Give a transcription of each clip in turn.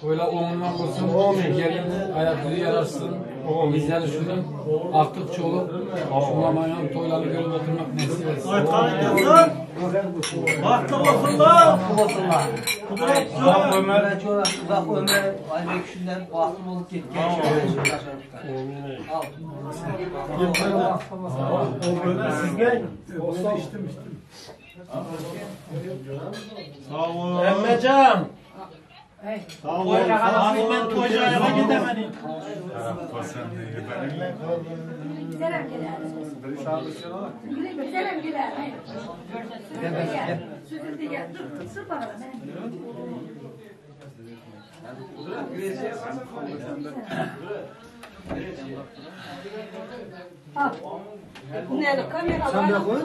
Toylar o'ng'idan bo'lsin, gelin ayakları yararsın, bizleri şuradan aktıkça olup, şunlamayan toyları görüp oturmak nasip etsin. Bahtlı olsunlar! Bahtlı olsunlar! Uzak ömür, uzak ömür, aybek şundan bahtlı olup ketken. Al. Sizden içtim içtim. Sağ olun. Emmecan! Sağ olun. Ben toycaya gidemedim. Sen de koy.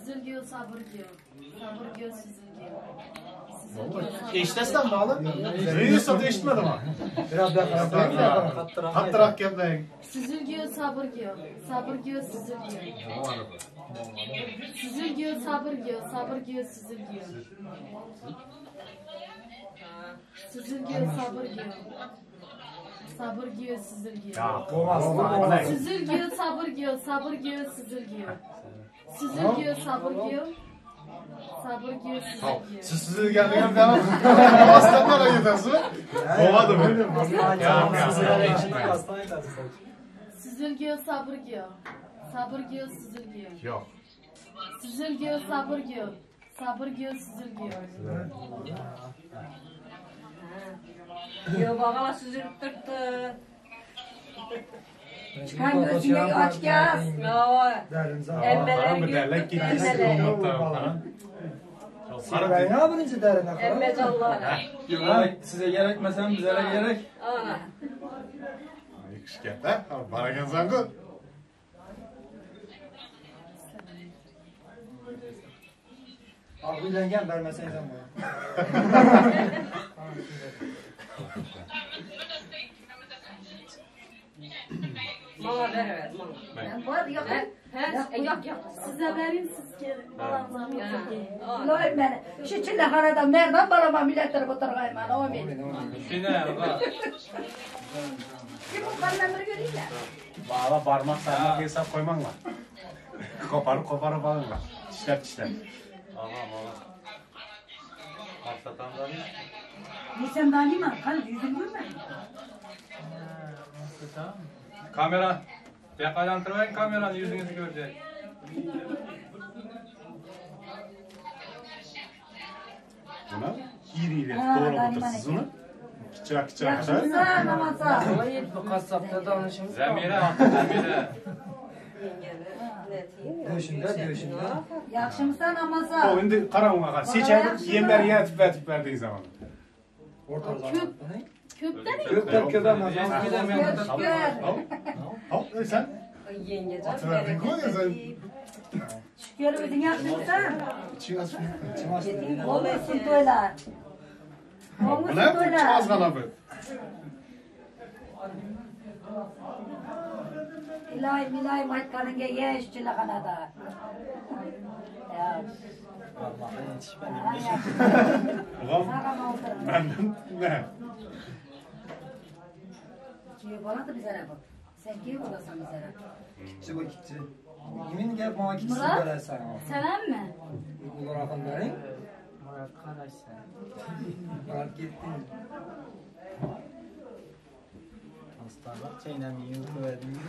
Süzülgüyor, sabır diyor. Sabır diyor, süzülgüyor. Eşitesen mi oğlum? Duyuyorsa da eşitmedim ha. Biraz daha kattırak gel. Süzülgüyor, sabır diyor. Sabır diyor, süzülgüyor. Süzülgüyor, sabır diyor. Sabır diyor, süzülgüyor. Süzülgüyor, sabır diyor. Sabır diyor, süzülgüyor. Süzülgüyor, sabır diyor. Sabır diyor, süzülgüyor. Süzülgüyor, sabır diyor. Sabır diyor, süzülgüyor. Siz süzülgenliğe devam. Aslanlara gidersin. Olmadı mı? Süzülgüyor, sabır diyor. Sabır diyor, süzülgüyor. Yok. Süzülgüyor, sabır diyor. Sabır diyor, süzülgüyor. Yo, bağala süzülüp durdu. Çıkan gözüne aç gaz. Emmeler gördük, emmeler. Ne birinci derine? Emme canlar. Size gerekmesen bize gerek. Ana. Yakışık ha? Barakan zangu. Ağıylangan vermeseydin bana. Bana ver, bana. Var yok. He, yok yok. Size verin siz gelin. Balamıza gelin. Loy beni. Şu çillehanada merdan balama milletleri oturgayman. Amin. Şine bak. Kim o kanları göreyim ya? Bağla parmak sarmak hesap koyman var. Koparıp koparıp alın var. Çişler çişler. Aman aman. Satanlar mı? Sen daha ne var? Kan yüzün mü? Kamera. Yakalandırmayın kameranı, yüzünüzü görecek. Buna iri doğru otursun bunu. Kiçirak kiçirak aşağı. Zemire attı, zemire. Döşünde, döşünde. Yaxşımısan namaza. O indi qaram seçen yemler yetip verip verdiğin zaman. Köpten mi? Köpten köpten. Hop, sen? Yengecem. Şükür özün yaxşımısan? Olmuşsun toylar. Olmuşsun toylar. Az qalabi. İlayim ilayim aytkanınga yeş çillahanada. Ulan benden ne? Kiye boladı bizlere bu. Sen kiye bolasan bizlere. Kiçi bu kiçi. Yemin gel bana kiçisi görersen. Sen mi? Ulan akınların. Murat kardeşsen. Murat gitti. Hastalık çiğnemi yutuverdim.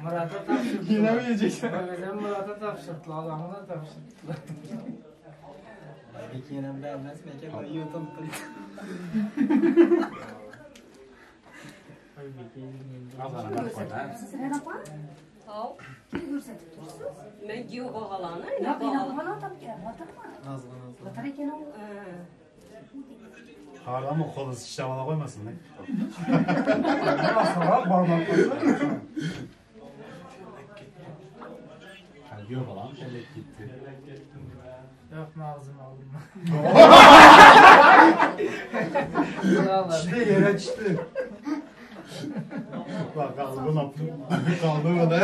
Murat'a tapşırdılar. Yine mi yiyeceksin? Murat'a tapşırdılar, adamı da tapşırdılar. Belki yine beğenmez, belki de yutuldu. Men giyoh bog'alarni Yo'q, ina tam kerak, botirma. Botir ekan u. Hala mı kolu sıçramana koymasın ne? Sonra parmak koysun. Giyoh balam kelek gitti. Yok mu ağzıma aldım. Çıktı yere çıktı. Bak kaldı mı? Kaldı mı ne?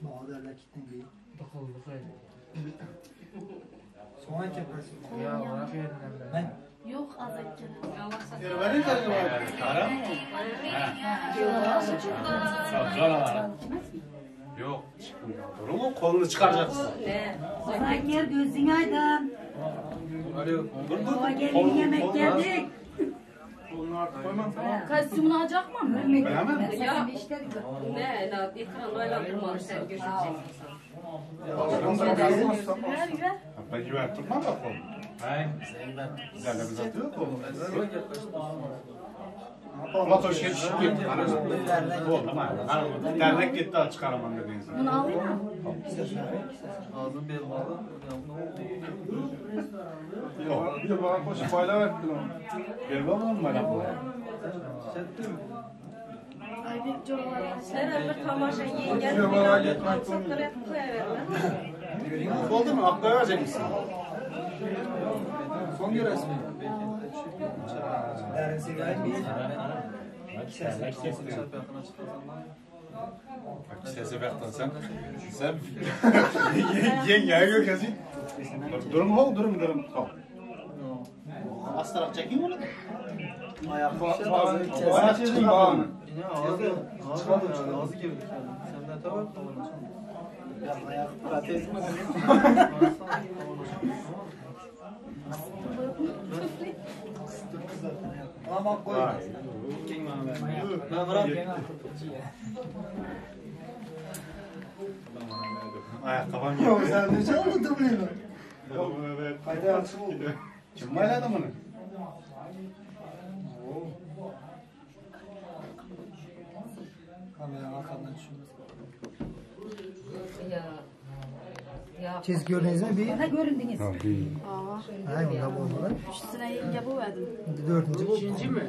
Mağdurla gittin değil. Dıkıldık öyle. Soğan kepersin. Ya bırak yerinden ben. Yok az ekkelim. Kara mı? Yok çıkmıyor. Doğru mu? Kolunu çıkaracaksın. Zakir gözün aydın. Baba gelin yemek yedik. Kostümünü alacak mı? Ya ne? Ekran oylandırmalı sen gözükeceksin. Ben güven tutmam da kolunu. Hayır. Güzel de bize atıyor kolunu. Latoş yetişip gitti. Oldu ama. Dernek gitti çıkaramam dediğiniz zaman. Bunu alayım mı? Ağzın bir bağlı. Yok. Bir bana koşup bayla verdi onu. Bir bana mı bayla? Sen bir tamaşa yengen bir satırıp koyuverme. Oldu mu? Akla verecek misin? Son göresi mi? Derin seveyim mi? Sesi bıraktın sen. Sen yengeye gökesin. Durum ol, durum. Az taraf çekeyim onu. Ayak çizim bağını. Ağzı girdi. Sen de tamam. Ayak protez mi? Ama koy. Ayak kafam gitti. Sen ne çaldın bunu? Haydi açıl oldu. Kim bayladı bunu? Kamera arkamdan düşürmez. Siz gördünüz mü bir? Bana göründünüz. Hayır ondan olmadı. Üstüne yenge bu verdim. Dördüncü bu. Üçüncü mü?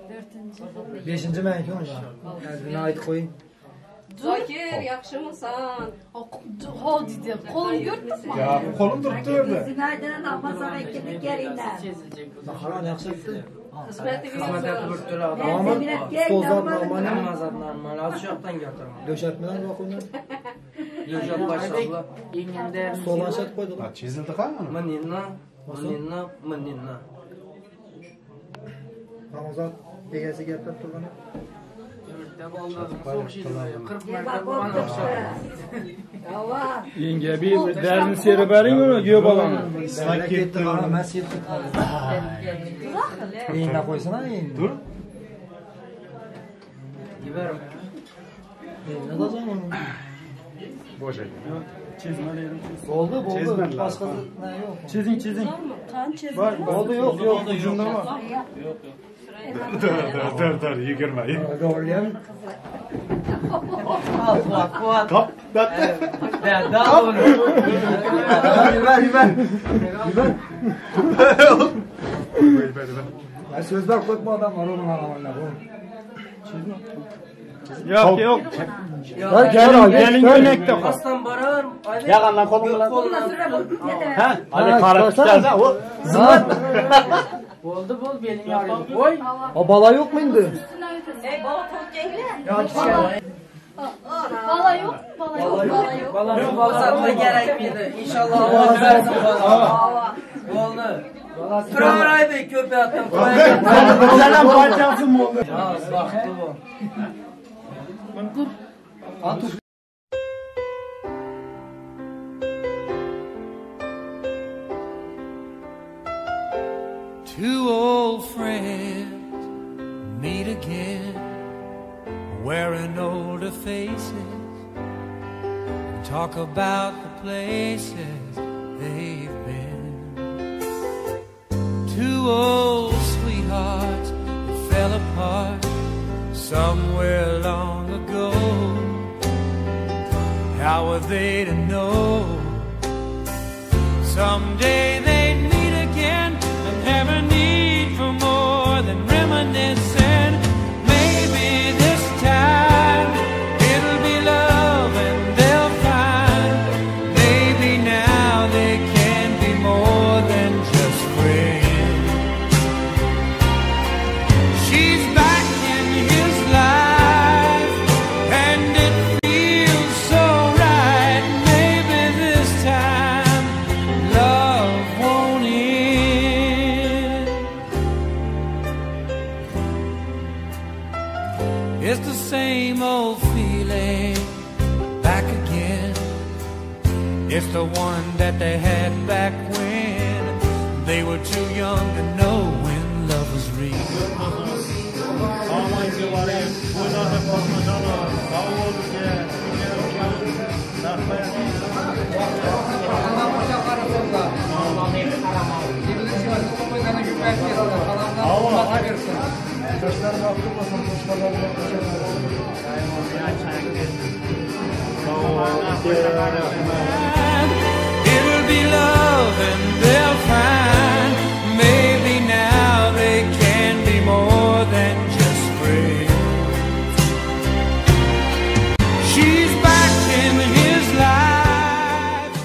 Dördüncü. Beşinci menki onda. Kalbine ait koyun. Zakir yaxşı mısın? Ho dedi. Kolum gördün mü? Ya kolum durdu orada. Günaydın ama sana ikindi kerinden. Haran yaxşı gitti. Xizmeti Xizmeti Ama stolzar normal. Namazat normal. Az şu yoqdan getirdim. Döşetmeden bakın. Döşet başladı. Yengemde Stoldan şart koydular. Çizildi kan mı? Mınınna, mınınna, mınınna. Ramazan egasi gapirib turgan. Yenge bir derin seri bering uni giyoh bolani. Islak ketdi, mas yetdi. Yenge qo'ysin ha endi. Dur. Giberim. Ne da onu. Boş ekan. Çizmelerim. Oldu, oldu. Başka ne yok. Çizin, çizin. Var, oldu yok, yok. Ucunda var. Yok, yok. Dur, yigirma. Doğruyam. Fuat, Fuat. Kap, Daha onu. Ver, ver. Ver, ver, ver. Sözler koyma adam var onun anlamında. Yok, yok. Gel, gelin gönekte kal. Aslan barar. Yağandan kolunu lan. Ha? Hadi kara tutarsa o. Zımat. Bo'ldi, bo'ldi, beling og'riydi. Qo'y. Bala yo'qmi endi? Ey, bola tug'ganglar. Bala yo'q, bala yo'q, bala yo'q. Bala bo'lsa kerakmidi? Inshaalloh Alloh bersin bola. Bo'ldi. Turaveraylik ko'payotgan. Bizlar parchasi bo'ldi. Ha, baxtli bo'l. Two old friends meet again, wearing older faces, and talk about the places they've been. Two old sweethearts that fell apart somewhere long ago. How were they to know someday they'd meet again and have a need for more than reminiscing? Maybe this time it'll be love and they'll find maybe now they can be more than just friends. She's back in his life and it feels so right. Maybe this time love won't end. It's the same old feeling back again. It's the one that they had back when they were too young to know when love was real. It'll be love and they'll find maybe now they can be more than just friends. She's back in his life.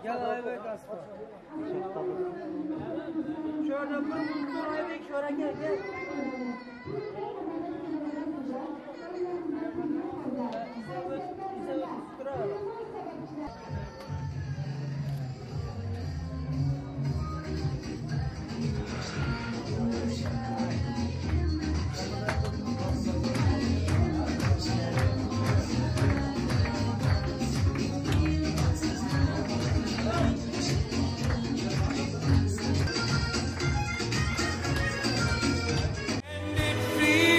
Gel Aybek aslan. Şöyle dur Aybek, şöyle gel gel. Bize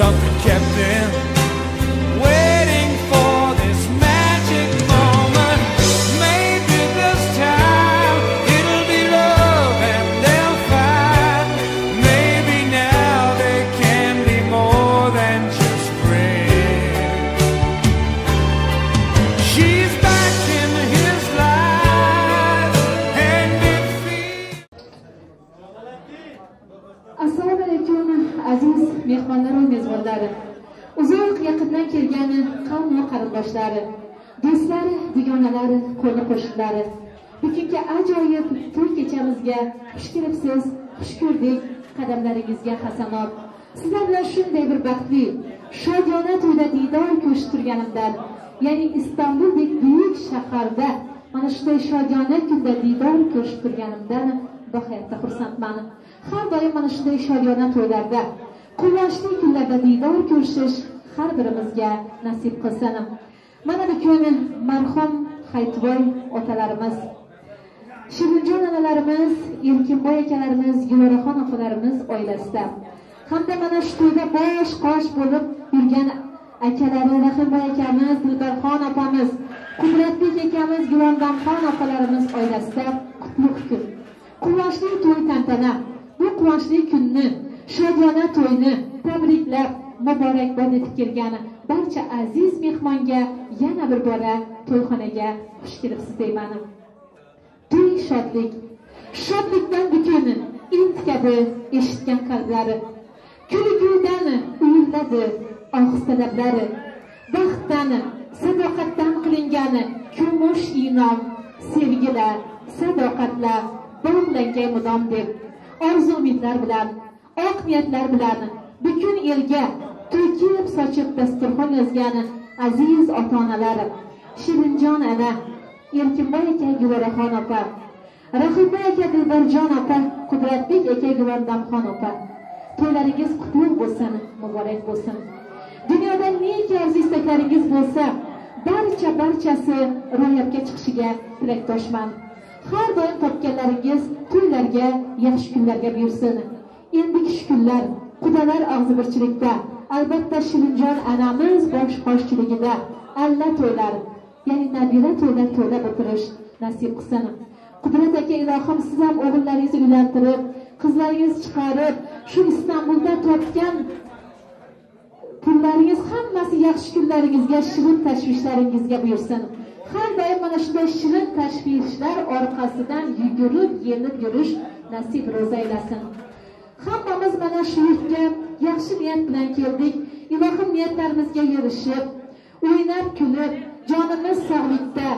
Something kept them waiting for this magic moment. Maybe qarindoshlari, do'stlari, dugonalari, qo'ni qo'shnilar. Bugungi ajoyib to'y kechamizga xush kelibsiz, xush ko'rdik, qadamlaringizga hasanot. Sizlar bilan shunday bir baxtli, shodiyona to'yda diydor ko'rishib turganimdan, ya'ni Istanbuldek buyuk shaharda mana shunday shodiyona kunda diydor ko'rishib turganimdan bag'oyatda xursandman. Har doim mana shunday shodiyona to'ylarda, quvonchli kunlarda diydor ko'rishish har birimizga nasib qilsin. Mana bugun marhum Hayitvoy otalarimiz, Shirinjon onalarimiz, Erkinboy akalarimiz, Guloraxon opalarimiz oilasida hamda mana shu to'yda bosh qosh bo'lib yurgan akalari Rahimboy akamiz, Dilbarxon opamiz, Qudratbek akamiz, Gulondamxon opalarimiz oilasida qutlug' kun. Quvonchli to'y tantana. Bu quvonchli kunni, shodiyona to'yni tabriklab, muborakbod etib kelgan barcha aziz mehmonga yana bir bora to'yxonaga xush kelibsiz deyman. To'y shodlik, shodlikdan butun intikadi eshitgan qalblari, kulgudan uyilladi ohista lablari, baxtdan, sadoqatdan qilingani kumush inom, sevgilar, sadoqatlar bog'langan mudom deb orzu umidlar bilan, oq niyatlar bilan butun elga to'kib sochib dasturxon yozgan aziz ota-onalar, Shirinjon ana, Erkinboy aka, Guloraxon opa, Rahimboy aka, Dilbarjon opa, Qudratbek aka, Gulondamxon opa, to'ylaringiz qutlug' bo'lsin, muborak bo'lsin. Dunyoda neki orzu istaklaringiz bo'lsa, barchasi ro'yobga chiqishiga tilakdoshman. Har doim topganlaringiz to'ylarga, yaxshi kunlarga buyursin. Endigi shu kunlar qudalar og'zibirchilikda, albatta Shirinjon anamiz bosh qoshchiligida alla to'ylar, ya'ni nabira to'ylar to'ylab o'tirish nasib qilsin. Qudrat aka, ilohim siz ham o'g'illaringizni uylantirib, qizlaringizni chiqarib, shu Istanbulda topgan pullaringiz hammasi yaxshi kunlaringizga, shirin tashvishlaringizga buyursin. Har doim mana shunday shirin tashvishlar orqasidan yugurib, yelib yurish nasib ro'za aylasin. Hammamiz mana shu yurtga yaxshi niyat bilan keldik. Ilohim niyatlarimizga erishib, o'ynab kulib, jonimiz sog'likda,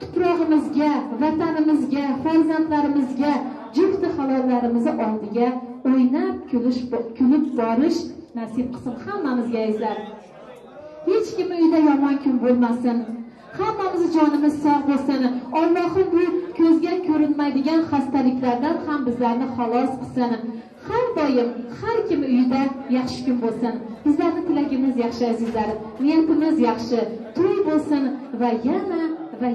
tuprog'imizga, vatanimizga, farzandlarimizga, jufti halollarimizni oldiga o'ynab kulib borish nasib qilsin hammamizga azizlar. Hech kim uyda yomon kun bo'lmasin. Hammamiz jonimiz sog' bo'lsin. Allohim bu ko'zga ko'rinmaydigan xastaliklardan ham bizlarni xalos qilsin. Har doim har kim uyida yaxshi kun bo'lsin. Bizlarning tilagimiz yaxshi azizlar, niyatimiz yaxshi. To'y bo'lsin va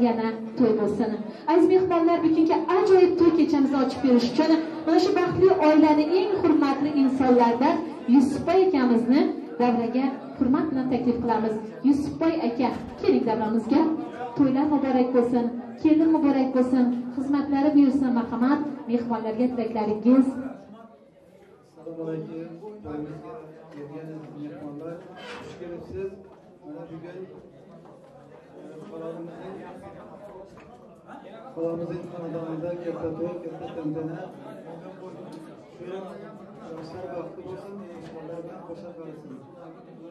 yana to'y bo'lsin. Aziz mehmonlar, bugungi ajoyib to'y kechamizni ochib berish uchun mana shu baxtli oilaning eng hurmatli insonlaridan Yusufboy akamizni davraga hurmat bilan taklif qilamiz. Yusufboy aka, keling davramizga. To'ylar muborak bo'lsin, kelin muborak bo'lsin, xizmatlari buyursin, marhamat. Mehmonlarga tilaklaringiz. Assalomu alaykum. To'yimizga kelgan mehmonlar, xush kelibsiz. Mana bugun xolamizning xonadonida katta to'y, katta tantana. Shu yoshlar baxtli bo'lsin, mehmonlar bilan qo'sha qarasin.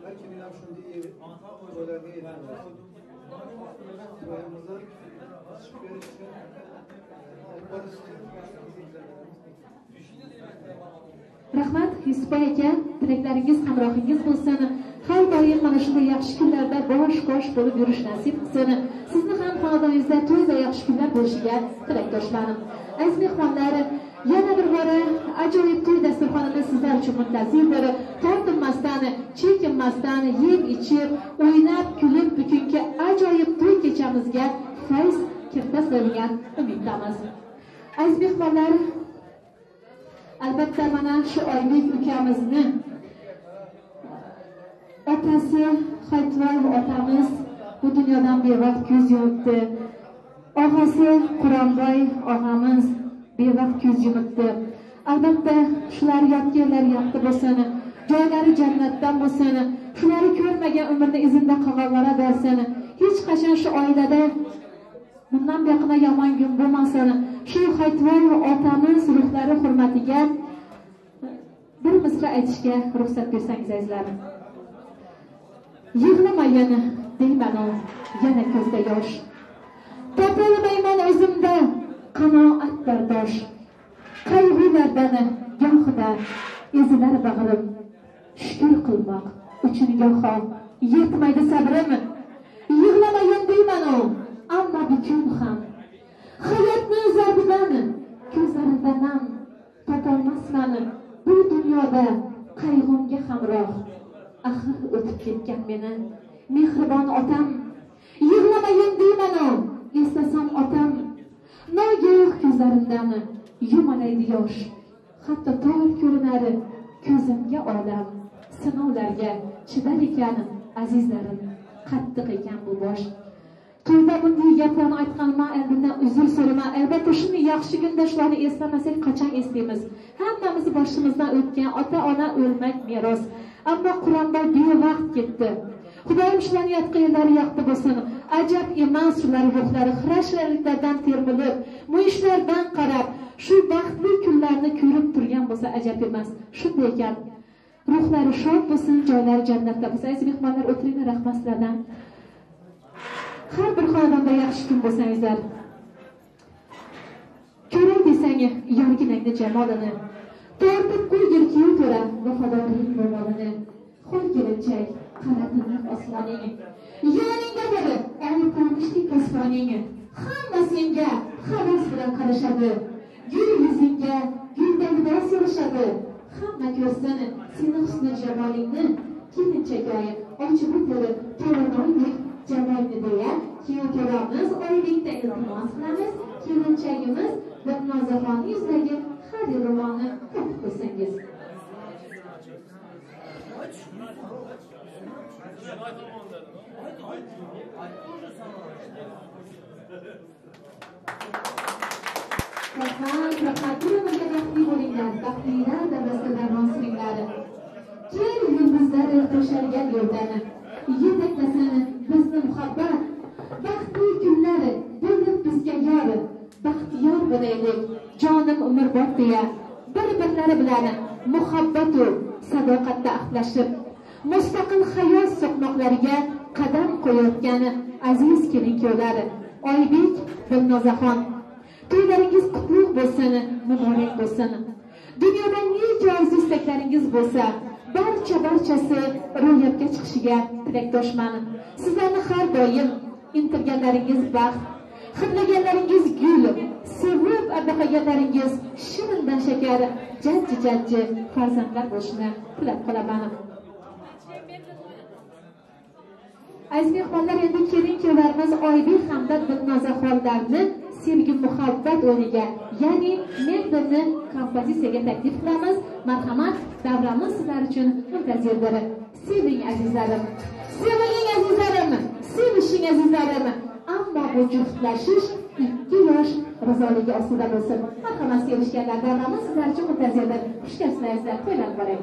Har kim ham shunday to'ylarga yetsin. To'yimizni chiqib berish uchun, olib borish uchun. Rahmat Yusufboy aka, tilaklaringiz hamrohingiz bo'lsin. Har doim mana shunday yaxshi kunlarda bosh-qosh bo'lib yurish nasib qilsin. Sizni ham xonadoningizda to'y va yaxshi kunlar bo'lishiga tilakdoshman. Aziz mehmonlar, yana bir bora ajoyib to'y dasturxonimiz sizlar uchun muntazirdir. Tortinmasdan, chekinmasdan yeb ichib, o'ynab, kulib bugungi ajoyib to'y kechamizga fayz kiritasiz degan umiddamiz. Aziz mehmonlar, albatta mana shu Oybek ukamizni otasi Hayitvoy otamiz bu dunyodan bevaqt ko'z yumibdi. Og'asi Quronboy og'amiz bevaqt ko'z yumibdi. Albatta shular yotganlar yaxshi bo'lsin, joylari jannatdan bo'lsin, shularni ko'rmagan umrni izinda qolganlara bersin. Hech qachon shu oilada bundan buyoqqa yomon kun bo'lmasin. Shu Hayitvoy otamiz ruhlari hurmatiga bir misra aytishga ruxsat bersangiz azizlar. Yig'lamayin Deymanu yana ko'zda yosh. Topolmayman o'zimda qanoat bardosh. Qayg'ulardan gohida ezilar bag'rim. Shukr qilmoq uchun goho yetmaydi sabrim. Yig'lamayin deymanu, ammo bukun ham hayotni zarbidan ko'zlarimdan nam topolmasman bu dunyoda qayg'umga hamroh. Axir o'tib ketgan meni mehribon otam. Yig'lamayin deymanu, eslasam otam. Nogoh ko'zlarimdan yumalaydi yosh. Hatto tor ko'rinar ko'zimga olam. Sinovlarga chidar ekan azizlarim, qattiq ekan bu bosh. To'yda bunday gaplarni aytganman, albatta uzr so'rayman. Albatta shuni yaxshi kunda shularni eslamasak qachon eslaymiz? Hammamiz boshimizdan o'tgan ota-ona o'lmak meros. Ammo Qur'onda bevaqt ketdi. Xudoyim shularni yotgan yerlari yoqdi bo'lsin. Ajab emas shular ruhlari xira-shiraliklardan termilib, muyishlardan qarab, shu baxtli kunlarni ko'rib turgan bo'lsa ajab emas. Shunday ekan, ruhlari shod bo'lsin, joylari jannatda bo'lsin. Aziz mehmonlar, o'tiringlar, rahmat sizlardan. Har bir xonadonda yaxshi kun bo'lsangizlar. Ko'ray desang yorginangni jamolini, tortib qo'ygil kiyov to'ra vafodorlik ro'molini. Qo'l kelinchak, qara tiniq osmoning, yoningdadir olpomishdek posboning. Hamma senga havas bilan qarashadi, gul yuzingga guldan libos yarashadi. Hamma ko'rsin seni husni jamolingni, kelinchak ochib o'tir to'ranoydek jamolni deya kiyov to'ramiz Oybekda iltimos qilamiz. Kelinchagimiz Dilnozaxonning yuzlariga xarir ro'molni topib qo'ysangiz. Rahmat, rahmat. Bir umrga baxtli bo'linglar, baxtlilar davrasida davron suringlar. Kel yulduzlari to'shalgan yo'ldan yetaklasini bizni muhabbat, baxtli kunlari bo'lib bizga yor, baxtiyor bo'laylik, jonim umrbod deya bir-birlari bilan muhabbatu sadoqatda ahdlashib, mustaqil hayot so'qmoqlariga qadam qo'yayotgan aziz kelin-kuyovlar Oybek, Dilnozaxon, to'ylaringiz qutlug' bo'lsin, muborak bo'lsin. Dunyoda nechta orzu istaklaringiz bo'lsa, barchasi ro'yobga chiqishiga tilakdoshman. Sizlarni har doim intilganlaringiz baxt, hidlaganlaringiz gul, sevib ardaqlaganlaringiz shirindan shakar, jajji-jajji farzandlar bo'lishini tilab qolaman. Aziz mehmonlar, endi kelin-kuyovlarimiz Oybek hamda Dilnozaxonlarni sevgi muhabbat o'yiniga, ya'ni Mendelni kompozitsiyaga taklif qilamiz. Marhamat, davramiz sizlar uchun muntazirdir. Seving azizlarim, seviling azizlarim, sevishing azizlarim. Ammo bu juftlashish ikki yosh rizoligi ostida bo'lsin. Marhamat, sevishganlar, davramiz sizlar uchun muntazirdir. Xush kelibsizlar azizlar, to'ylar muborak.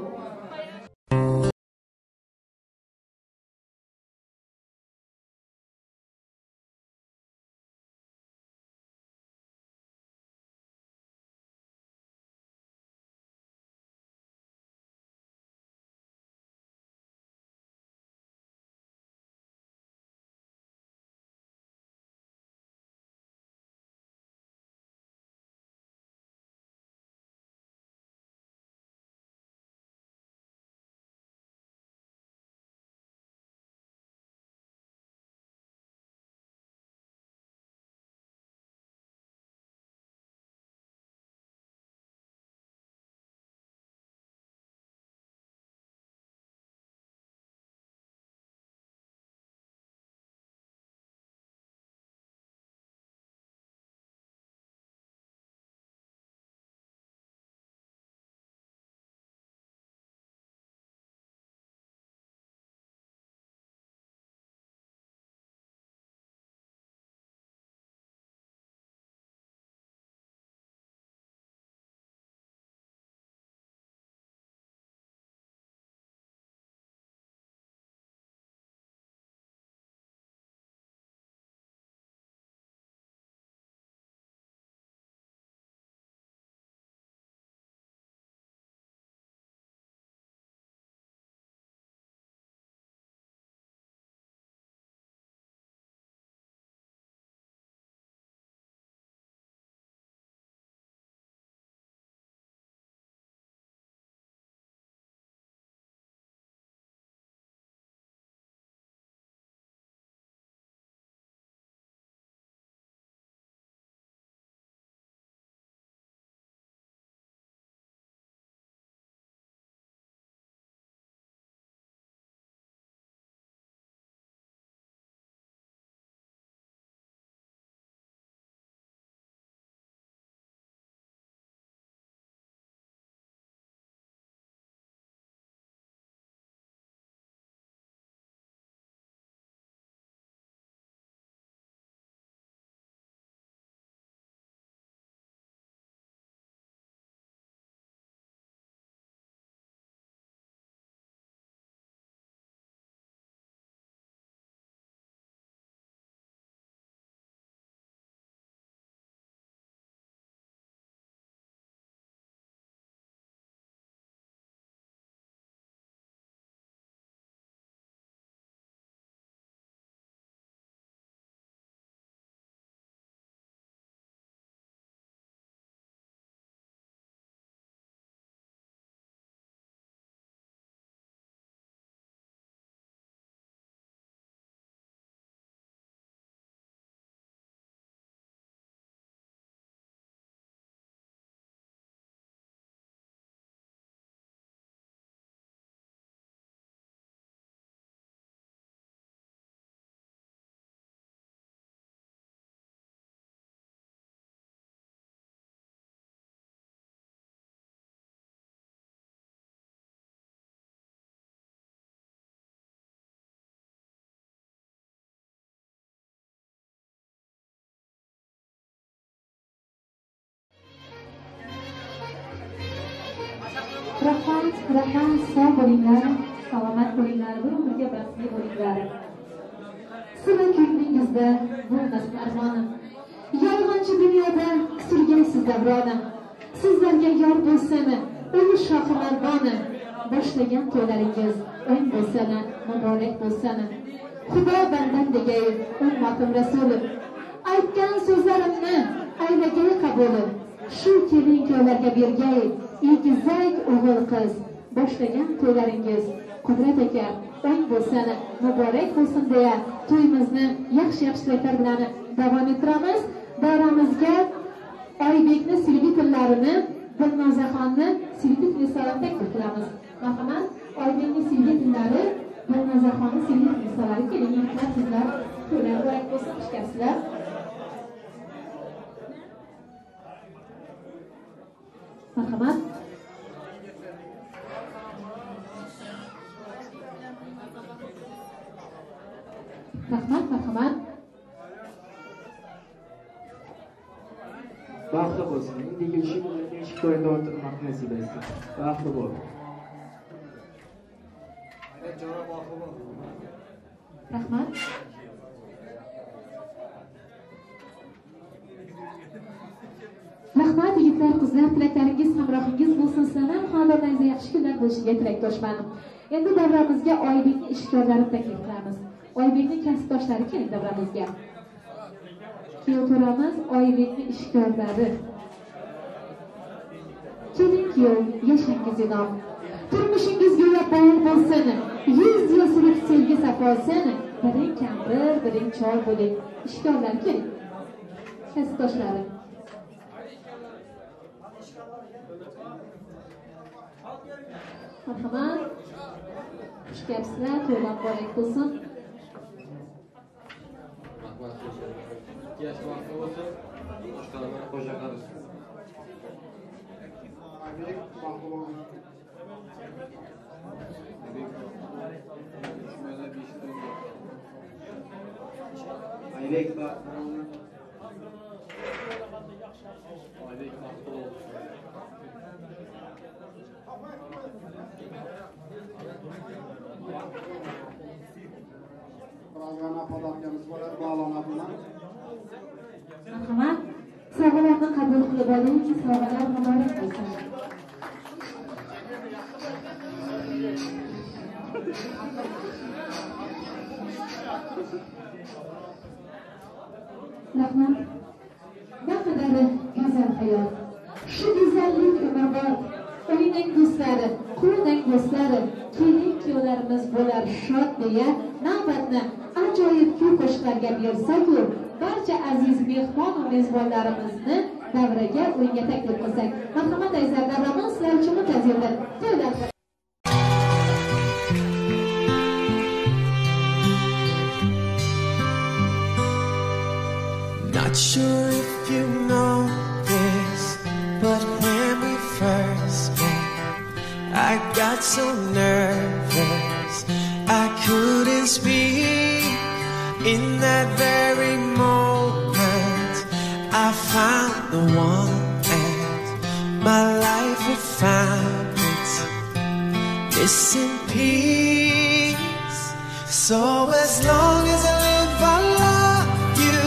Rahmat, rahmat, sog' bo'linglar, salomat bo'linglar, bir umrga baxtli bo'linglar. Sizlar ko'nglingizda bo'lmasin armonim. Yolg'onchi dunyoda surgaysiz davronim. Sizlarga yor bo'lsin, ul shohi mardoni. Boshlagan to'ylaringiz o'ng bo'lsin, muborak bo'lsin. Xudo bandam degay ummatim rasulim. Aytgan so'zlarimni aylagay qabuli. Shu kelin kuyovlarga bergay egizak o'g'il qiz. Boshlagan to'ylaringiz Qudrat aka o'ng bo'lsin, muborak bo'lsin deya to'yimizni yaxshi-yaxshi tilaklar bilan davom ettiramiz. Davramizga Oybekni sevgi tillarini, Dilnozaxonni sevgi tillarini taklif qilamiz. Marhamat, Oybekni sevgi tillari, Dilnozaxonni sevgi tillarini keling, yigitlar, qizlar, to'ylar muborak bo'lsin, xush kelibsizlar. Marhamat. Rahmat, marhamat. Baxtli bo'lsin. Endigi shu eshik to'yda o'tirmoq nasib etsin. Baxtli bo'l. Rahmat. Rahmat yigitlar, qizlar, tilaklaringiz hamrohingiz bo'lsin. Sizlar ham xonadonlaringizda yaxshi kunlar bo'lishiga tilakdoshman. Endi davramizga Oybekni ishkorlarini taklif qilamiz. Oybekni kasbdoshlari keling davramizga. Kuyov ko'ramiz Oybekni ishkorlari. Keling kuyov, yashangiz inom. Turmushingiz go'yo bol bo'lsin. 100 yil surib sevgi safosin. Biring kampir, biring chol bo'ling. Ishkorlar keling. Kasbdoshlari. Marhamat. Xush kelibsizlar, to'ylar muborak bo'lsin. Rahmat. Yaş baxtli bo'lsin, boshqalarni qo'sha qarasin. Oybek baxtli bo'lsin. Oybek baxtli bo'lsin. Oybek baxtli bo'lsin. Birazgina podarkamiz bo'lar, bog'lana bilan. Marhamat. Sovg'alarni qabul qilib oling, sovg'alar muborak bo'lsin. Rahmat. Naqadar go'zal hayot. Shu go'zallik umrbod. Uyning do'stlari, qo'lning do'stlari, kelin kuyovlarimiz bo'lar shod deya navbatni ajoyib kuy qo'shiqlarga bersak-u, barcha aziz mehmon va mezbonlarimizni davraga o'yinga taklif qilsak. Marhamat azizlar, davramiz sizlar uchun muntazirdir. To'ylar. Not sure if you know this, but when we first met, I got so nervous I couldn't speak. In that very moment, I found the one, and my life had found its missing piece. So as long as I live, I love you.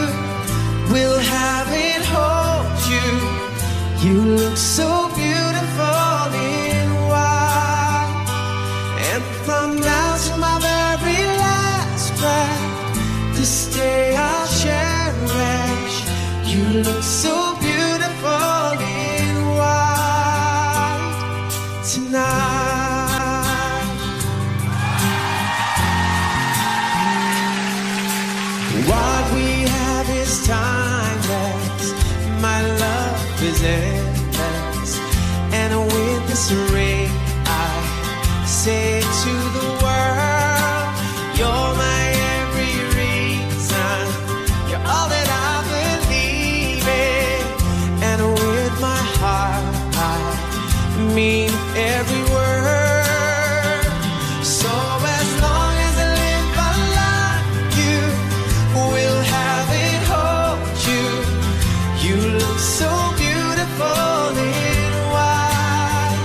Will have and hold you. You look so beautiful in white. And from now to my very last breath, this day I'll cherish. You look so beautiful in white tonight. What we have is timeless. My love is endless. And with this ring I say to the world, you're my every reason. You're all that I believe in. And with my heart I mean every word. So as long as I live, I love you. Will have and hold you. You look so beautiful in white.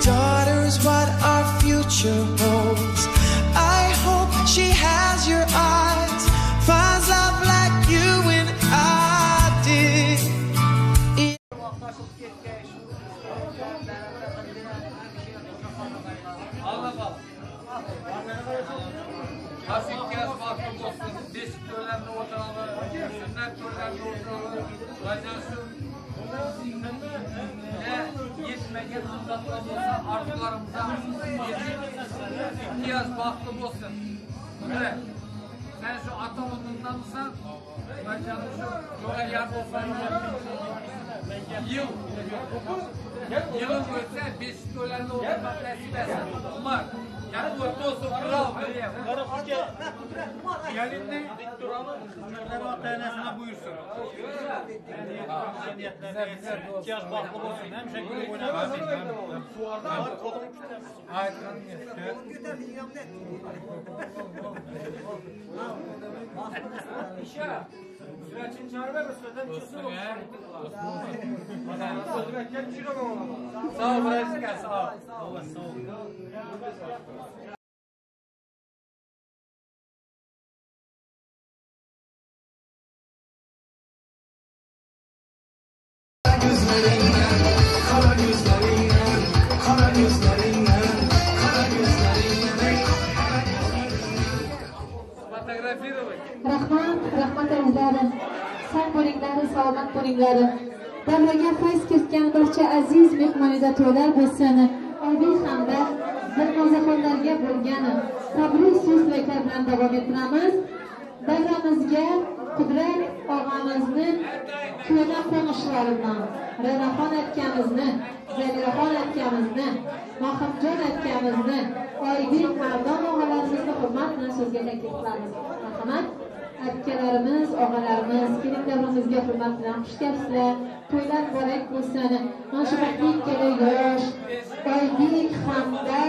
daughter's what our future holds. I hope she has your eyes, finds love like you and I did. Yetmegen fırsatlar olsa arzularımıza ihtiyaç bahtı olsun. Evet. Sen şu ata onundan mısın? Ben canım şu yola yar olsan yıl. Yılın ötse 5 dolarlı olmak nasip etsin. Umar. Yani orta olsun kral. Gelinle Hizmetleri ata-enesine buyursun. İhtiyaç bahtlı olsun. Həmişə gülüb oynamasın. Sağ ol, Bırakın, sağ ol. Sağ ol. Gözlerinden, kara gözlerinden, kara gözlerinden, kara gözlerinden. Rahmat, rahmat azizlarim. Sog' bo'linglar, salomat bo'linglar. Davraga fayz kiritgan barcha aziz mehmonida to'ylar bo'lsin. Oybek hamda Dilnozaxonlarga bo'lgan tabrik so'z tilaklar bilan davom ettiramiz. Davramizga Qudrat og'amizni ko'na qo'nishlari bilan Ra'naxon akamizni, Zaliraxon akamizni, Mahimjon akamizni, Oybek Mardon og'alarimizni hurmat bilan so'zga taklif qilamiz. Marhamat, akalarimiz, og'alarimiz, keling davramizga hurmat bilan xush kelibsizlar. To'ylar muborak bo'lsin. Mana shu baxtli ikkala yosh Oybek hamda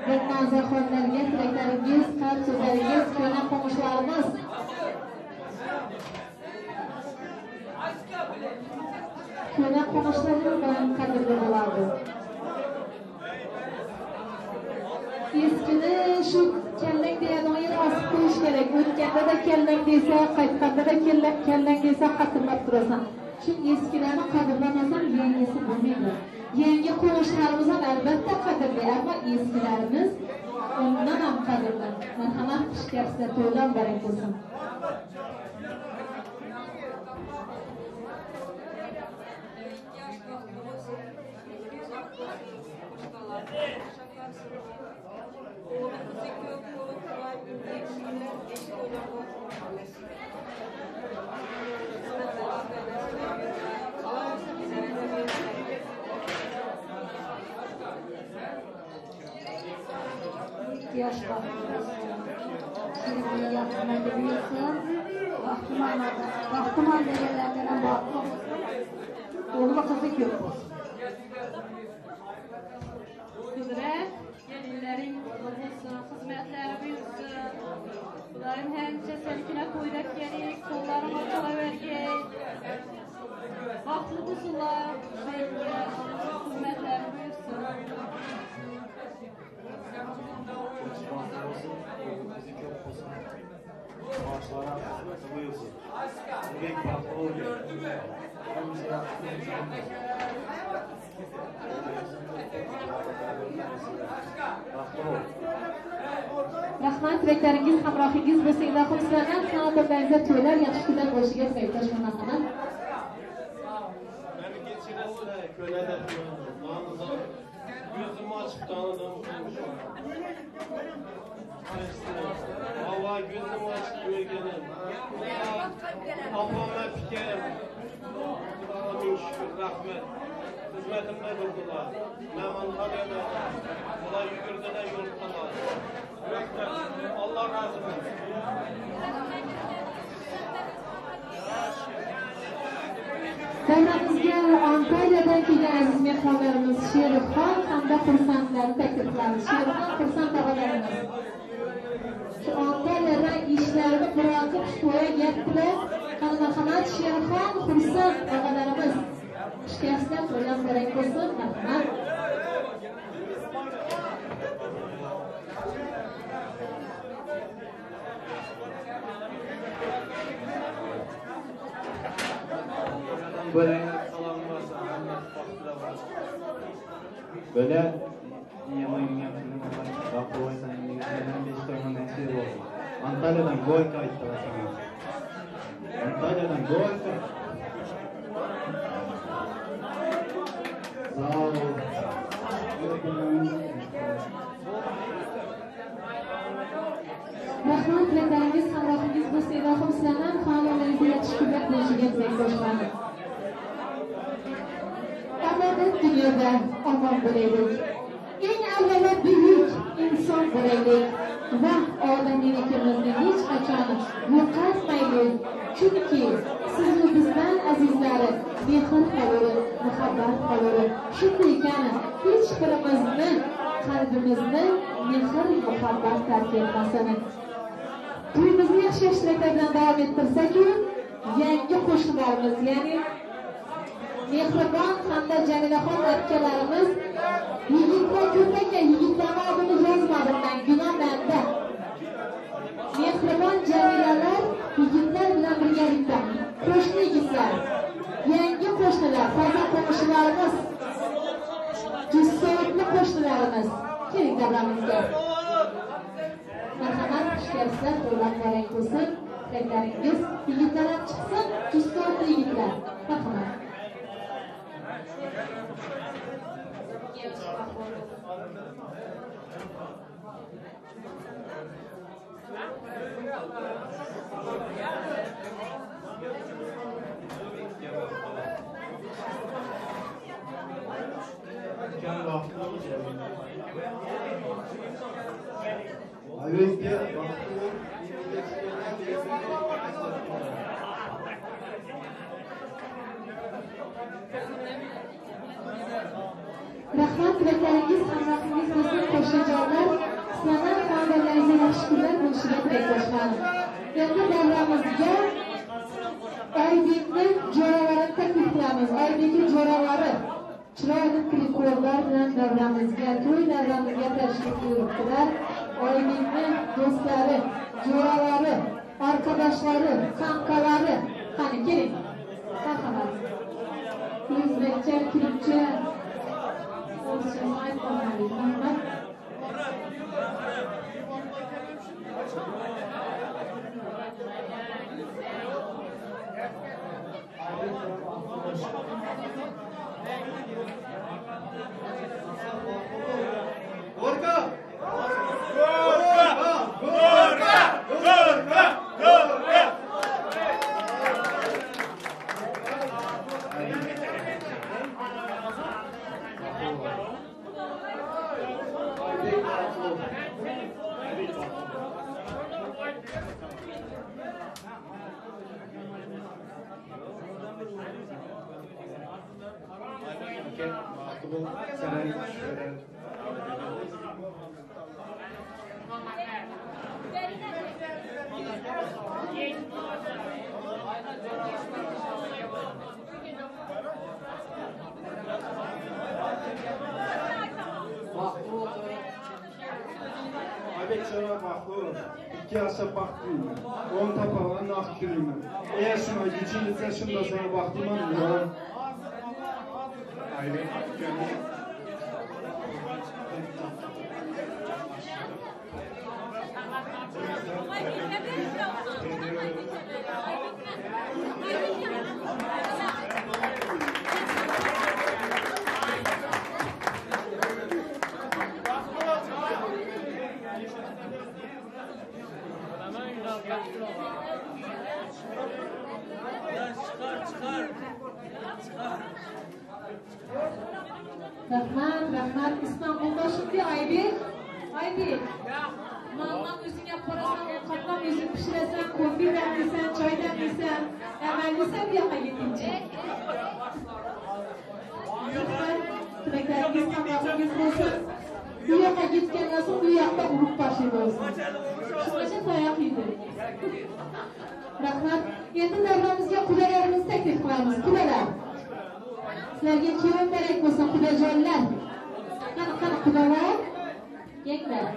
Dilnozaxonlarga tilaklaringiz, qalb so'zlaringiz, ko'na qo'nishlariz. Ko'na qo'nishlari bilan qadrli bo'ladi. Eskini shu kallang deyadigan yer osib qo'yish kerak. O'tganda-da kallang desa, qaytganda-da kallang desa xatirlab turasan. Shu eskilarni qadrlamasam yangisi bo'lmaydi. Yangi qo'nishlarimiz ham albatta qadrli, ammo eskilarimiz undan ham qadrli. Marhamat, xush kelibsizlar, to'ylar muborak bo'lsin. Yaş baxtıman deganlardan baxtlı olsun. Oğlu qızı ko'p olsun. Qudrat, gelinlerin olsun, xizmatları buyursun. Xudoyim həmişə sənikine to'ylab kerak, qo'llarim ochila. Baxtlı bo'lsinlar, xizmatlari buyursun. Bizi köp olsun. Maaşlara hizmeti buyursun. Bek baxtlı oluyor. Rahmat, tilaklaringiz hamrohingiz bo'lsin. Ilohim sizlardan san'atlaringizda to'ylar yaxshi kunlar bo'lishiga tilakdoshman. Marhamat. Meni kechirasizlar, ko'nada gözümü açıp tanıdığım komşum. Vallahi gözümü açıp görgenim. Ablam öpkem. Amin şükür, rahmet. Hizmetimde durdular. Ben Antalya'da. Ular yürüdüler, yurttılar. Allah razı olsun. Davramizga Antalya'dan kelgan aziz mehmonlarimiz Sherixon hamda Xursandlarni taklif qilamiz. Sherixon, Xursand og'alarimiz. Shu Antalya'dan ishlarini bırakıp shu to'yga keldilar. Qani marhamat, Sherixon, Xursand og'alarimiz. Xush kelibsizlar, to'ylar muborak bo'lsin. Marhamat. Bo'langlar salom bo'lsin, hamma baxtli bo'lsin. Böyle yama yengem baxtli bo'lsin, yana 5 to'yga nasib bo'lsin. Antalyadan Goyka aytdi sana. Antalyadan Goyka. Sağ ol. Rahmat, tilaklaringiz hamrohingiz bo'lsin. Ilohim sizlarni ham xonadonlaringizga yaxshi kunlar bo'lishiga tilakdoshman. Omonat dunyoda omon bo'laylik. Eng avvalo buyuk inson bo'laylik va odamiyligimizni hech qachon yo'qotmaylik. Chunki siz va bizdan azizlari mehr qolur, muhabbat qolur. Shunday ekan, hech birimizni qalbimizni mehr muhabbat tark etmasin. To'yimizni yaxshi yaxshiliklar bilan davom ettirsak-u, yangi qo'shnilarimiz, ya'ni Mehribon hamda Jamilaxon akalarimiz yigitlar ko'p ekan, yigitlarni oldini yozmadim men, gunoh menda. Mehribon Jamilalar yigitlar bilan birgalikda, qo'shni yigitlar, yangi qo'shnilar, toza qo'shnilarimiz, jussoatli qo'shnilarimiz, keling davramizga. Marhamat, xush kelibsizlar, to'ylar muborak bo'lsin, tilaklaringiz yigitlar ham chiqsin, jussoatli yigitlar. Marhamat. Rahmat, tilaklaringiz hamrohingiz bo'lsin, qo'shnijonlar. Sizlarni xonadonlaringizga yaxshi kunlar bo'lishiga tilakdoshman. Endi davramizga Oybekni jo'ralarini taklif qilamiz. Oybekni jo'ralari chiroyli klikorlar bilan davramizga, to'y davramizga tashrif buyuribdilar. Oybekni do'stlari, jo'ralari, arkadoshlari, hamkalari. Qani keling. Marhamat. O'zbekcha, turkcha, o'zchani aytolmadik. Marhamat. Gorka! Gorka! Gorka! Gorka! Gorka! Aybek sana baxtli olun. 2 yaşa baxtlıyım. 10 tapalan naxtlıyım. Eğer şuna geçinirse şunda sana baxtlıyım. Aybek gönlüm. Rahmat, rahmat. İstanbul'da şimdi Aybek. Aybek. Nondan o'zing olib borasan, ovqatdan o'zing pishirasan, kofe damlaysan, choy damlaysan, amallisan bu yoqqa ketguncha. Tilaklaringiz hamrohingiz bo'lsin. Bu yoqqa ketgandan so'ng bu yoqda urib boshlaydi o'zini. Shungacha tayoq yeydi. Rahmat. Endi davramizga qudalarimizni taklif qilamiz. Qudalar. Sizlarga kuyov muborak bo'lsin, qudajonlar. Qani, qani qudalar? Kelinglar.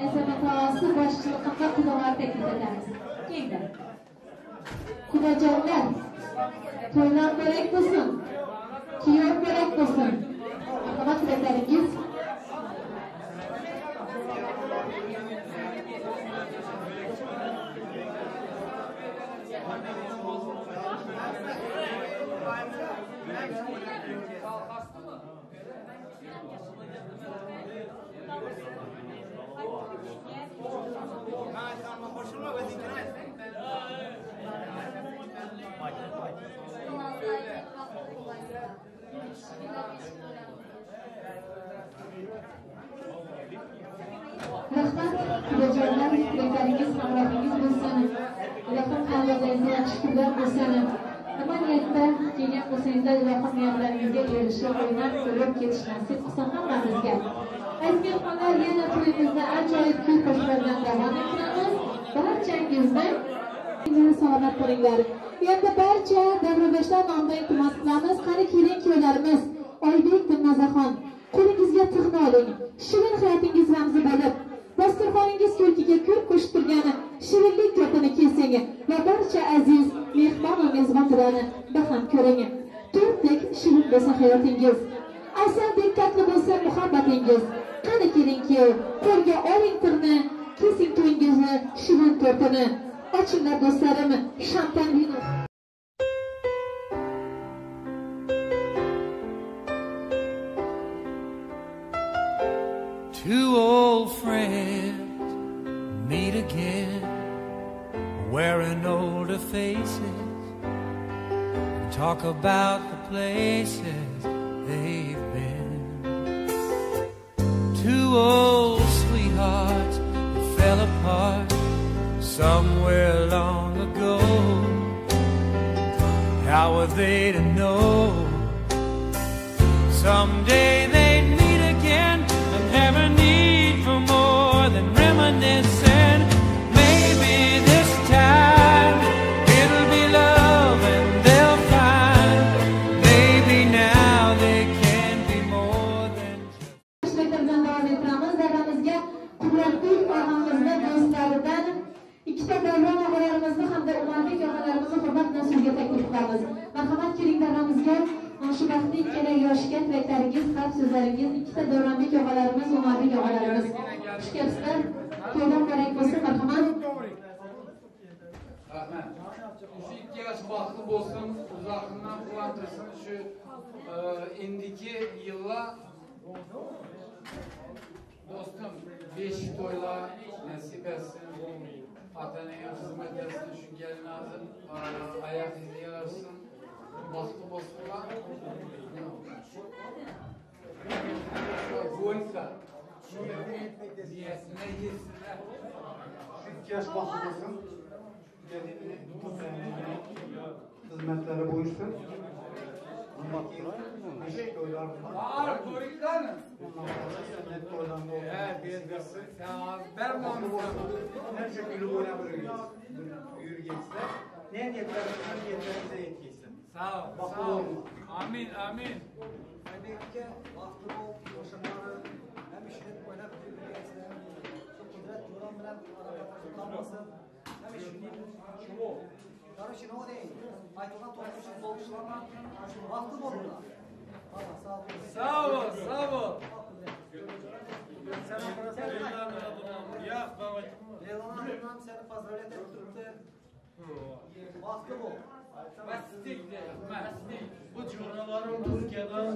Azamat og'asi boshchiligida qudalar taklif etamiz. Kelinglar. Xudojonlar, to'ylar muborak bo'lsin, kuyov muborak bo'lsin. Marhamat, tilaklaringiz. Rahmat, xudojonlar, tilaklaringiz hamrohingiz bo'lsin. Ilohim xonadoningizda yaxshi kunlar bo'lsin. Nima niyatda kelgan bo'lsangizlar, ilohim niyatlaringizga erishib, o'ynab kulib ketish nasib qilsin hammamizga. Aziz mehmonlar, yana to'yimizni ajoyib kuy qo'shiqlar bilan davom ettiramiz. Barchangizni salomat bo'linglar. Endi barcha davradoshlar nomidan iltimos qilamiz. Qani keling kuyovlarimiz, Oybek Dilnozaxon, qo'lingizga tig'ni oling. Shirin hayotingiz ramzi bo'lib, dasturxoningiz ko'rkiga ko'rk qo'shib turgani shirinlik to'rtini kesing va barcha aziz mehmon va mezbonlarni baham ko'ring. To'rtdek shirin bo'lsa hayotingiz, asaldek tatli bo'lsa muhabbatingiz. Qani keling kuyov, qo'lga oling tig'ni, kesing to'yingizni shirin to'rtini. Ochinglar do'stlarim, shampan vino. Two old friends meet again, wearing older faces, and talk about the places they've been. Two old sweethearts that fell apart somewhere long ago. How were they to know someday they'd meet again and have a need for more than reminiscing? Maybe this time it'll be love and they'll find maybe now they can be more than just. Bilan davom ettiramiz. Davramizga Qudratbek og'amizni do'stlaridan ikkita Davron og'alarimizni hamda Umarbek og'alarimizni hurmat bilan so'zga taklif qilamiz. Marhamat, keling davramizga. Mana shu baxtli ikkala yoshga tilaklaringiz, qalb so'zlaringiz. Ikkita Davronbek og'alarimiz, Umarbek og'alarimiz. Xush kelibsizlar. To'ylar muborak bo'lsin, marhamat. Rahmat. Shu ikki yosh baxtli bo'lsin, uzoqdan quvontirsin. Shu endiki yillar do'stim 5 to'ylar nasib etsin. Ata-onaga xizmat etsin, shu kelinlarni oyoq iziga yarashsin. Baxtli bo'lsinlar. Go'ysa, niyatine yesinlar. Şu ikki yosh baxtli bo'lsin. Gelinini, xizmatlari buyursin. Var, Gorikkanı. Her şekilde oynayabiliriz. Yürüyecekse, ne niyetlerimize yetkiyse. Sağ ol, sağ ol. Amin, amin. Aybek'e baxtli bol, qo'shiqlari hem işlep oynab yürüyecekse, şu kudret Turan bilan tutanmasın. Hem işini, Короче, ne o değil. Aytılgan to'qishib bo'lishlardan baxtli bo'linglar. Sağ ol, sağ ol. Leylan Hanım seni поздравлять etib turibdi. Baxtli bo'l. Bu jo'ralarim Turkiyadan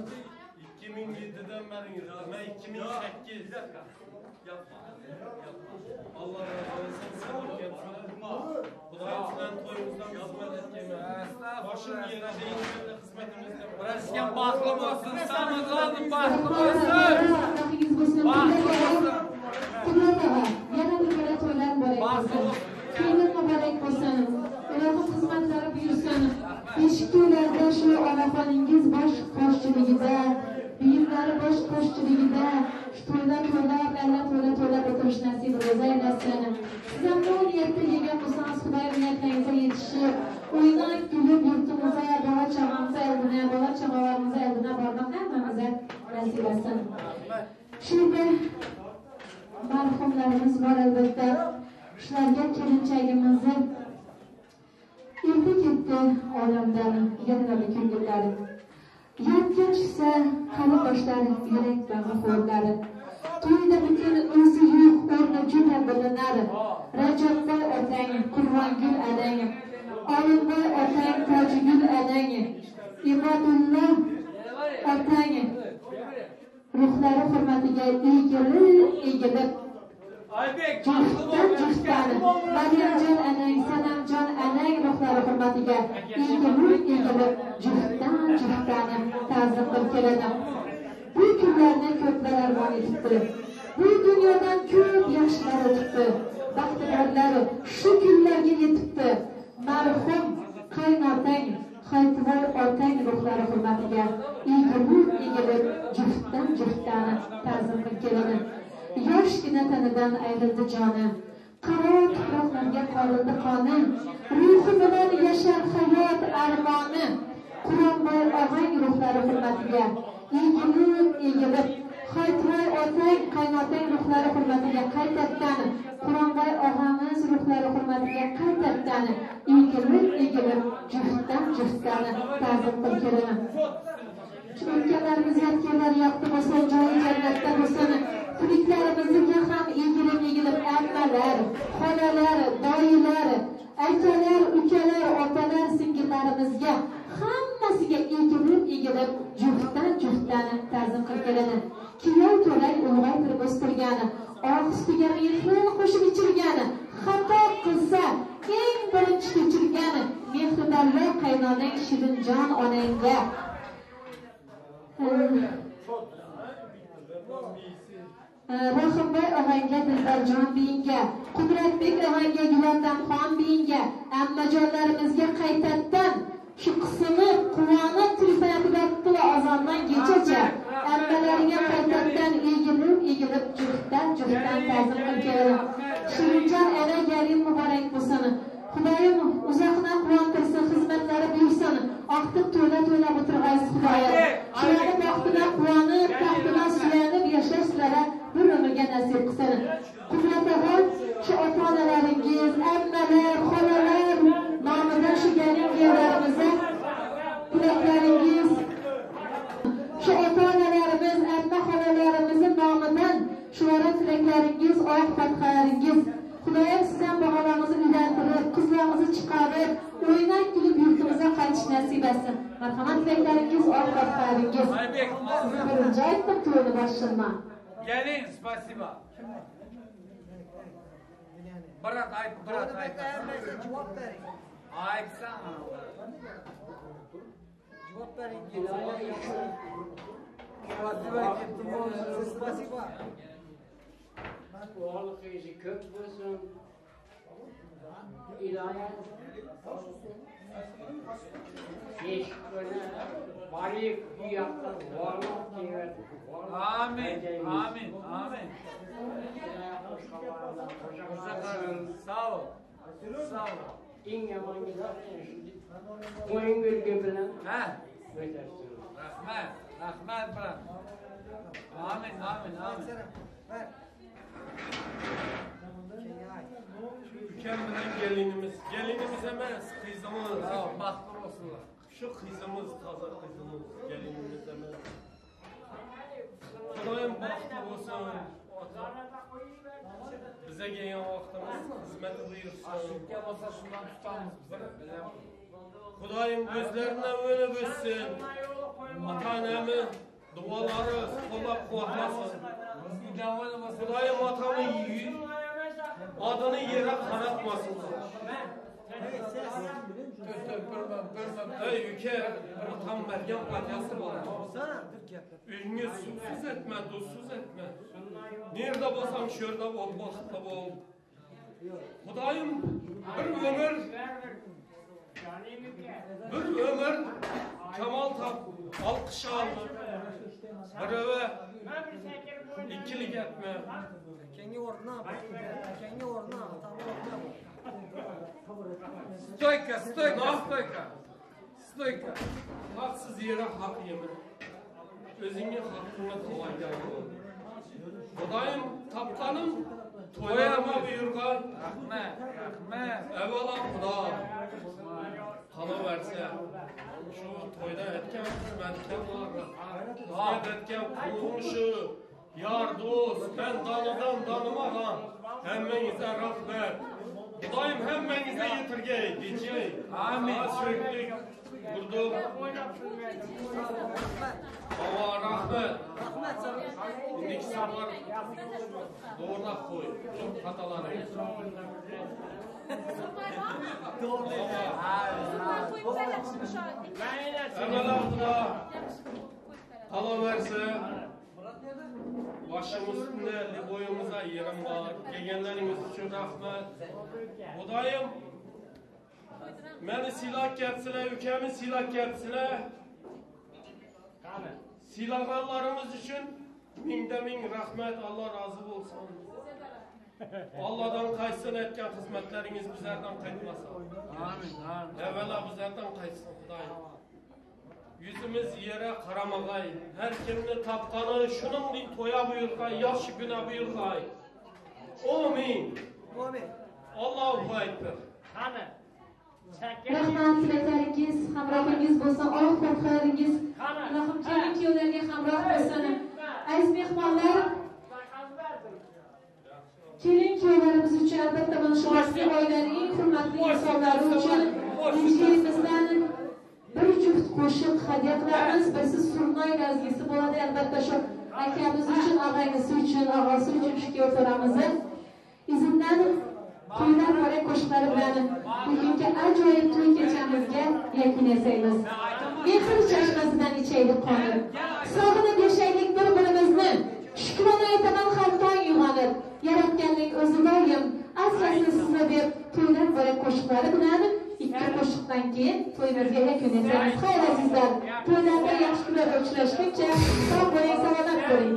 2007'dan beri ben 2008. Yapma. Allah razı olsun. Sağ Xudoyim sizlarni to'yimizdan xizmat etganman. Boshim yerida inshaalloh xizmatimizda. Birashgan baxtli bo'lsin, Samadladim baxtli bo'lsin. Baxtli bo'lsin. Qudrat og'a, yana bir bora to'ylar muborak bo'lsin. Kelin muborak bo'lsin. Ilohim xizmatlari buyursin. Beshik to'ylarda shu onaxoningiz bosh qo'shchiligida, buyumlari bosh qo'shchiligida shu to'ylar to'ylab, lalla to'ylar to'ylab o'tirish nasib ro'za aylasin. Siz ham bu niyatda kelgan bo'lsangiz, Xudoyim niyatlaringizga yetishib, o'ynab kulib yurtimizga, bola chaqamizga eldina, bola chaqalarimizga eldina bormoq hammamizga nasib etsin. Shu yerda marhumlarimiz bor albatta. Shularga kelinchagimizni erta Ketdi olamdan yig'ladi ko'ngillari. Yodga tushsa qarindoshlar yurak bag'ri xo'rlari. To'yda butun o'zi yo'q o'rni juda bilinar. Rajabboy otang, Qurbongul adang, Olimboy otang, Tojigul adang, Ibodullo otang ruhlari hurmatiga egilib juftdan juftdan Maryamjon anang, Sanamjon anang ruhlari hurmatiga egilib juftdan juftdan ta'zim qilib keladi. Bu kunlarni ko'plar armon etibdi. Bu dunyodan ko'p yaxshilar o'tibdi. Baxtiyorlar shu kunlarga yetibdi. Marhum qaynotang, Haytvoy otang ruhlari hurmatiga egilib juftdan juftdan ta'zim qilib keladi. Yoshgina tanidan ayrildi joni. Qaro tuproqlarga qorildi qoni. Ruhi bilan yashar hayot armoni. Quronboy og'ang ruhlari hurmatiga egilib Haytvoy otang, qaynotang ruhlari hurmatiga qaytadan Quronboy og'amiz ruhlari hurmatiga qaytadan egilib juftdan juftdan ta'zim qilib keladi. Shu o'tganlarimiz yotganlar yoqdi bo'lsin, joyi jannatda bo'lsin. Tiriklarimizga ham egilib ammalar, xolalar, doyilar, akalar, ukalar, opalar, singillarimizga hammasiga egilib juftdan juftdan ta'zim qilib keladi. Kiyov to'lay ulg'aytirib o'stirgani, oq sutiga mehr qo'shib ichirgani, xato qilsa eng birinchi kechirgani mehribonlar qaynonang Shirinjon onangga. Rahimboy og'angga, Dilbarjon beyinga, Qudratbek og'angga, Gulandamxon beyinga, ammajonlarimizga qaytadan shu qisinib, quvonib telefon va azondan kechacha ammalariga qaytadan egilib juftdan juftdan ta'zim qilib keladi. Shirinjon ana galing muborak bo'lsin. Xudoyim uzoqdan quvontirsin, xizmatlari buyursin. Oqtiq to'la-to'la o'tirg'aysiz Xudoyim. Shularni baxtidan quvonib, taxtidan suyanib yashash sizlarga bir umrga nasib qilsin. Qudrat og'a, shu ota-onalaringiz, ammalar, xolalar nomidan shu galing kuyovlarimizga tilaklaringiz, shu ota-onalarimiz, amma xolalarimizning nomidan shulara tilaklaringiz, oq fatihalaringiz. Xudoyim sizdan bog'alaringizni uylantirib, qizlaringizni chiqarib, o'ynab kulib yurtimizga qaytish nasib etsin. Marhamat, tilaklaringiz, oq fatihalaringiz. Birinchi aytdim to'yni boshlayman. Gelin, spasiba. Bırak ayt, bırak ayt. Cevap verin. Aytsan. Cevap verin. Spasiba. Oğlu kök olsun. İlahi Amin, amin, amin. Sağ ol. Sağ ol. Rahmet, rahmet bırak. Amin, amin, amin. Ülkem bilen gelinimiz, gelinimiz emez, kızımız. Bahtlı olsunlar. Şu kızımız, taze kızımız, gelinimiz emez. Xudayım bahtlı olsun. Bize gelen vaktimiz hizmet buyursun. Aşıkka olsa şundan tutamız bize. Xudayım gözlerinden öyle ötsün. Ata-anamı duaları qo'llab quvvatlasın. Xudayım atamı adını yere qaratmasın. Ey ülke, atam Meryem Fatihası var. Ünlü susuz etme, duzsuz etme. Nerede bolsam şurada bol, baxtlı bol. Xudayım bir ömür, kemal tap, alkış al. Bir eve ikilik etme. Kendi ornuna, kendi ornuna, Стойка, стойка, стойка. Стойка. Haksız yere hak yeme. Özünge hakkına kolay geldi. Xudayım tapkanım toylarıma buyurgan. Rahmet, rahmet. Evvela Xuda. Qolaversa shu to'yda aytgan xizmatga xizmat etgan qo'ng'shi, yor do'st, men donidan donimagan hammangizga rahmat. Xudoyim hammangizga yetirgay, dejay. Amin. Shukrik qurdik. Alloh rahmat. Indiki safar to'g'rilab qo'y. Ko'p xatolaringiz. Avvalo Xudo qolaversa boshim ustida bo'yimizda yerim bor. Kelganlaringiz uchun rahmat. Xudoyim meni siylab kelibsizlar, ukamni siylab kelibsizlar. Siylaganlarimiz uchun mingda ming rahmat. Alloh rozi bo'lsin. Allohdan qaytsin etgan xizmatlaringiz bizlardan qaytmasin. Amin. Amin. Avvalo bizlardan qaytsin Xudoyim. Yuzimiz yere qaramag'ay, har kimni topgani shuningdek to'ya buyurg'ay, yaxshi guna buyurg'ay. Amin. Amin. Allohu akbar. Qani. Rahmat tilaklaringiz hamrohingiz bo'lsin, oq fotihalaringiz ilohim kelin kuyovlarga hamroh bo'lsin. Aziz mehmonlar, kelin kuyovlarimiz uchun albatta mana shu baxtli oilaning eng hurmatli insonlari uchun injilimizdan bir juft qo'shiq hadya qilamiz. Birisi surnoy razgisi bo'ladi, albatta shu akamiz uchun, og'aynisi uchun, og'asi uchun shu kuyov to'ramizni izindan to'ylar muborak qo'shiqlari bilan bugungi ajoyib to'y kechamizga yakun yasaymiz. Mehr chashmasidan ichaylik qonib, sog'inib yashaylik bir-birimizni. Shukrona aytaman har tong uyg'onib, Yaratganning o'zi doim asrasin sizni deb to'ylar muborak qo'shiqlari bilan ikki qo'shiqdan keyin to'yimizga yakun yasaymiz. Xayr azizlar, to'ylarda yaxshi kunlarda uchrashguncha sog' bo'ling, salomat bo'ling.